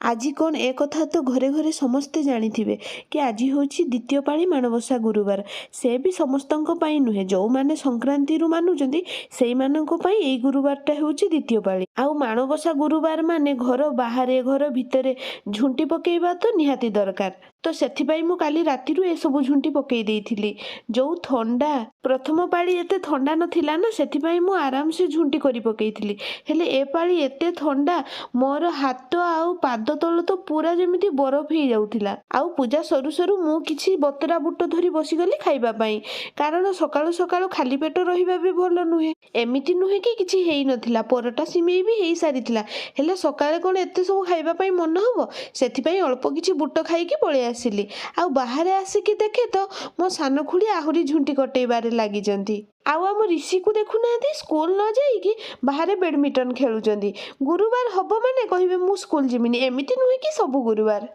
ଆଜି କ'ଣ ଏ କଥା ତ ଘରେ ଘରେ ସମସ୍ତେ ଜାଣିଥିବେ କି ଆଜି ହେଉଛି ଦ୍ୱିତୀୟ ପାଳି ମାଣବସା ଗୁରୁବାର। ସେ ବି ସମସ୍ତଙ୍କ ପାଇଁ ନୁହେଁ, ଯେଉଁମାନେ ସଂକ୍ରାନ୍ତିରୁ ମାନୁଛନ୍ତି ସେଇମାନଙ୍କ ପାଇଁ ଏଇ ଗୁରୁବାରଟା ହେଉଛି ଦ୍ୱିତୀୟ ପାଳି। ଆଉ ମାଣବସା ଗୁରୁବାର ମାନେ ଘର ବାହାରେ ଘର ଭିତରେ ଝୁଣ୍ଟି ପକେଇବା ତ ନିହାତି ଦରକାର। ତ ସେଥିପାଇଁ ମୁଁ କାଲି ରାତିରୁ ଏସବୁ ଝୁଣ୍ଟି ପକେଇ ଦେଇଥିଲି। ଯେଉଁ ଥଣ୍ଡା, ପ୍ରଥମ ପାଳି ଏତେ ଥଣ୍ଡା ନଥିଲା ନା, ସେଥିପାଇଁ ମୁଁ ଆରାମସେ ଝୁଣ୍ଟି କରି ପକେଇଥିଲି। ହେଲେ ଏ ପାଳି ଏତେ ଥଣ୍ଡା, ମୋର ହାତ ଆଉ ପାଦ ତଳ ତ ପୁରା ଯେମିତି ବରଫ ହେଇଯାଉଥିଲା। ଆଉ ପୂଜା ସରୁ ସରୁ ମୁଁ କିଛି ବତରା ବୁଟ ଧରି ବସିଗଲି ଖାଇବା ପାଇଁ, କାରଣ ସକାଳୁ ସକାଳୁ ଖାଲି ପେଟ ରହିବା ବି ଭଲ ନୁହେଁ। ଏମିତି ନୁହେଁ କି କିଛି ହେଇନଥିଲା, ପରଟା ସିମେଇ ବି ହେଇସାରିଥିଲା, ହେଲେ ସକାଳେ କ'ଣ ଏତେ ସବୁ ଖାଇବା ପାଇଁ ମନ ହବ? ସେଥିପାଇଁ ଅଳ୍ପ କିଛି ବୁଟ ଖାଇକି ପଳେଇ ଆସିଲି। ଆଉ ବାହାରେ ଆସିକି ଦେଖେ ତ ମୋ ସାନ ଖୁଡ଼ି ଆହୁରି ଝୁଣ୍ଟି କଟେଇବାରେ ଲାଗିଛନ୍ତି। ଆଉ ଆମ ରିଷିକୁ ଦେଖୁନାହାନ୍ତି, ସ୍କୁଲ ନ ଯାଇକି ବାହାରେ ବ୍ୟାଡ଼ମିଣ୍ଟନ ଖେଳୁଛନ୍ତି। ଗୁରୁବାର ହବ ମାନେ କହିବେ ମୁଁ ସ୍କୁଲ ଯିବିନି। ଏମିତି ନୁହେଁ କି ସବୁ ଗୁରୁବାର।